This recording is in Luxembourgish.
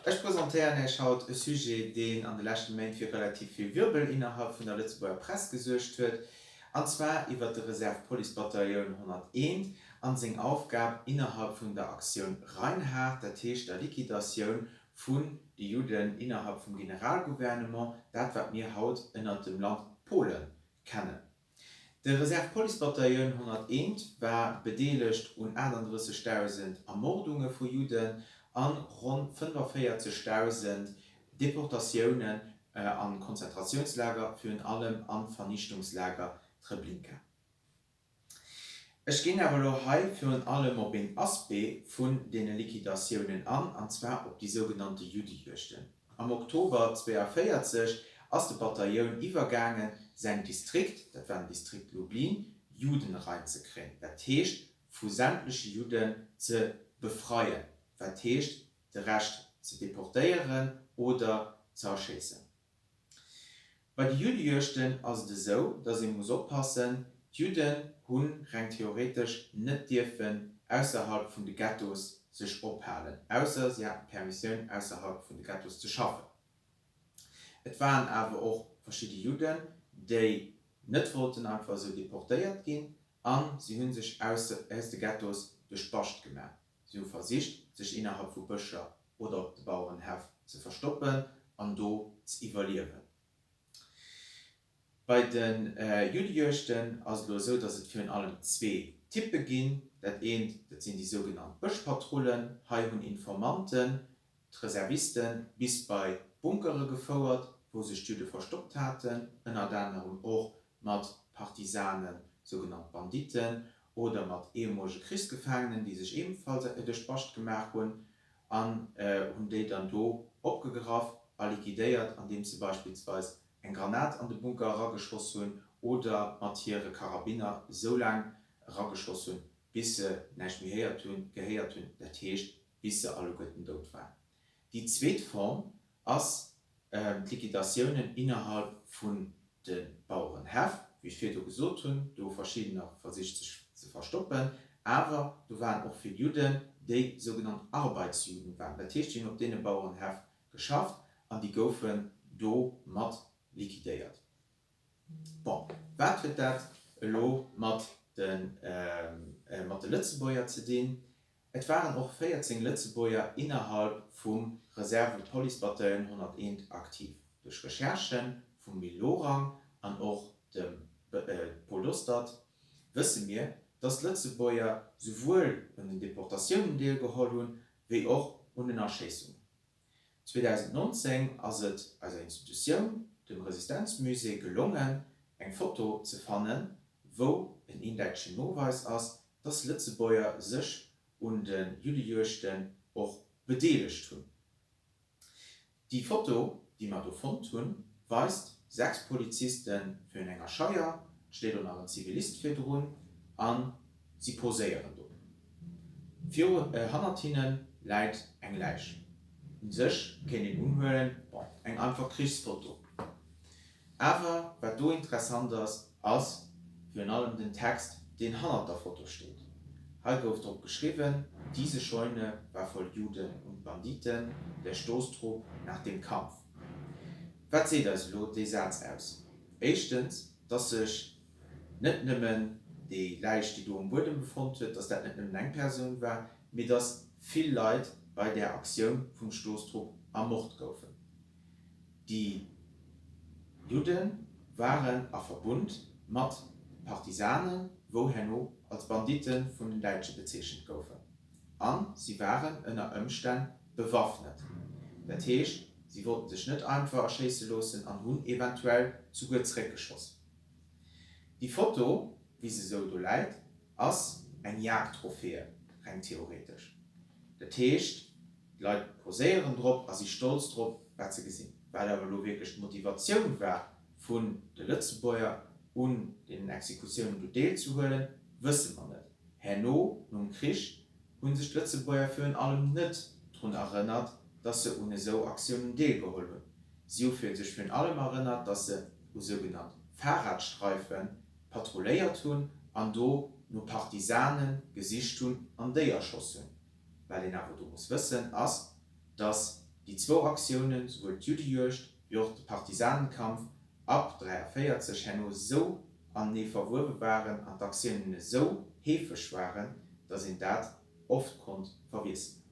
Ech presentéieren Iech haut e Sujet, deen an de leschte Méint fir relativ vill Wirbel innerhalb vun der Lëtzebuerger Press gesuergt huet, an zwar iwwert de Reserve-Police-Batailloun 101 an seng Aufgab innerhalb vun der Aktioun Reinhard, dat heescht der Liquidatioun vun de Judden innerhalb vum Generalgouvernement, dat wat mir haut ënnert dem Land Polen kennen. De Reserve-Police-Batailloun 101 war bedeelegt un 38.000 Ermordunge vu Judden a ronn 45.000 Deportatiounen a Konzentratiounslager, virun allem an d'Vernichtungslager Treblinka. Ech ginn awer elo hei virun allem op een Aspect vun deene Liquidatiounen an, an zwar op déi sougenannte Juddejuegten. Am Oktober 42 ass de Batailloun iwwergaangen, säin Distrikt, dat war den Distrikt Lublin, judenrein ze kréien, dat heescht vu sämtleche Judden ze befreien, wat heescht de Rescht ze deportéieren oder ze erschéissen. Bei de Juddejuegten ass et esou, datt ee muss oppassen, D'Judden hu reng theoretesch net dierfen ausserhalb vun de Ghettos sech ophalen, ausser si haten d'Permissioun ausserhalb vun de Ghettos ze schaffen. Et waren awer och verschidde Judden, déi net wollten einfach esou deportéiert ginn a si hu sech aus de Ghettos duerch d'Bascht gemaach. Si hu versicht, sech innerhalb vu Bëscher oder op de Bauerenhäff ze verstoppen an do z'iwwerliewen. Bei de Juddejuegten ass et elo esou, datt et virun allem zwee Typpe ginn. Dat eent, dat sinn déi sougenannt Bëschpatrullen. Hei hunn Informanten d'Reserviste bis bei Bunkere gefouert, wou sech d'Judde verstoppt haten, ënnert anerem och mat Partisanen, sougenannt Banditten, oder mat ehemolege Krichsgefaangenen, déi sech ebenfalls duerch d'Bascht gemaach hunn, an hunn déi dann do opgegraff a liquidéiert, andeems se beispillsweis eng Granat an de Bunker erageschoss hunn oder mat hire Karabiner esou laang erageschoss hunn, bis se näischt méi héiert hunn, gehéiert hunn, dat heescht, bis se alleguerten dout waren. Déi zweet Form ass d'Liquidatiounen innerhalb vun de Bauerenhäff, wéi ech virdu gesot hunn, do hu verschiddener versicht sech ze verstoppen, awer do waren och vill Judden, déi sougenannt Arbeitsjuden waren, dat heescht déi hunn op deene Bauerenhäff geschafft an déi goufen do mat liquidéiert. Bon, wat huet dat elo mat de mat de Lëtzebuerger ze dinn? Et waren och 14 Lëtzebuerger innerhalb vum Reserve-Police-Bataillon 101 aktiv. Duerch Recherchë vum Mil Lorang an och dem Paul Dostert wësse mir, datt d'Lëtzebuerger souwuel un den Deportatiounen deelgeholl hunn, wéi och un den Erschéissungen. 2019 ass et eiser Institutioun, dem Resistenzmusée, gelongen, eng Foto ze fannen, wou en eendäitegen Noweis ass, dass Lëtzebuerger sech un de Juddejuegten och bedeelegt hunn. Déi Foto, déi mer do fonnt hunn, weist 6 Poliziste virun enger Scheier, et steet och nach en Zivilist virdrun a si poséieren do. Viru, hannert hinne läit eng Läich. U sech kéint een unhuelen, bon, eng einfach Krichsfoto. Awer wat do interessant ass, ass virun allem den Text, deen hannert der Foto steet. Hei gouf drop geschriwwen, Diese Scheune war voll Juden und Banditen, der Stoßtrupp nach dem Kampf. Wat seet eis elo dee Saz aus? Éischtens, dass sech net nëmmen déi Läich, déi do um Buedem befonnt huet, dass dat net nëmmen eng Persoun war, mee dass vill Leit bei där Aktioun vum Stoßtrupp ermort goufen. Déi Judde waren a Verbund mat Partisanen, wou herno als Banditte vun den Däitsche bezeechent goufen, a si waren ënner Ëmstänn bewaffnet. Dat heescht, si wollten sech net einfach erschéisse loossen an hunn eventuell souguer zréckgeschoss. Déi Foto, wéi se esou do läit, ass eng Jagdtrophäe, reng theoretesch. Dat heescht, D'Leit poséieren drop a si stolz drop, wat se gesinn. Wat awer elo wierklech d'Motivatioun war vun de Lëtzebuerger, un deenen Exekutiounen do deelzehuelen, wësse mer net. Herno, nom Krich, hu sech d'Lëtzebuerger virun allem net drun erënnert, datt se un esou Aktiounen deelgeholl hunn. Si hu fir sech virun allem erënnert, datt se u sougenannt Fahrradstreife patrulléiert hunn an do no Partisane gesicht hunn an déi erschoss hunn. Wat een awer do muss wëssen, ass, dass. Déi zwou Aktiounen, souwuel d'Juddejuegd wéi och de Partisanenkampf ab 43 herno esou anenee verwuewe waren an d'Aktiounen esou heefeg waren, datt een dat oft konnt verwiesselen.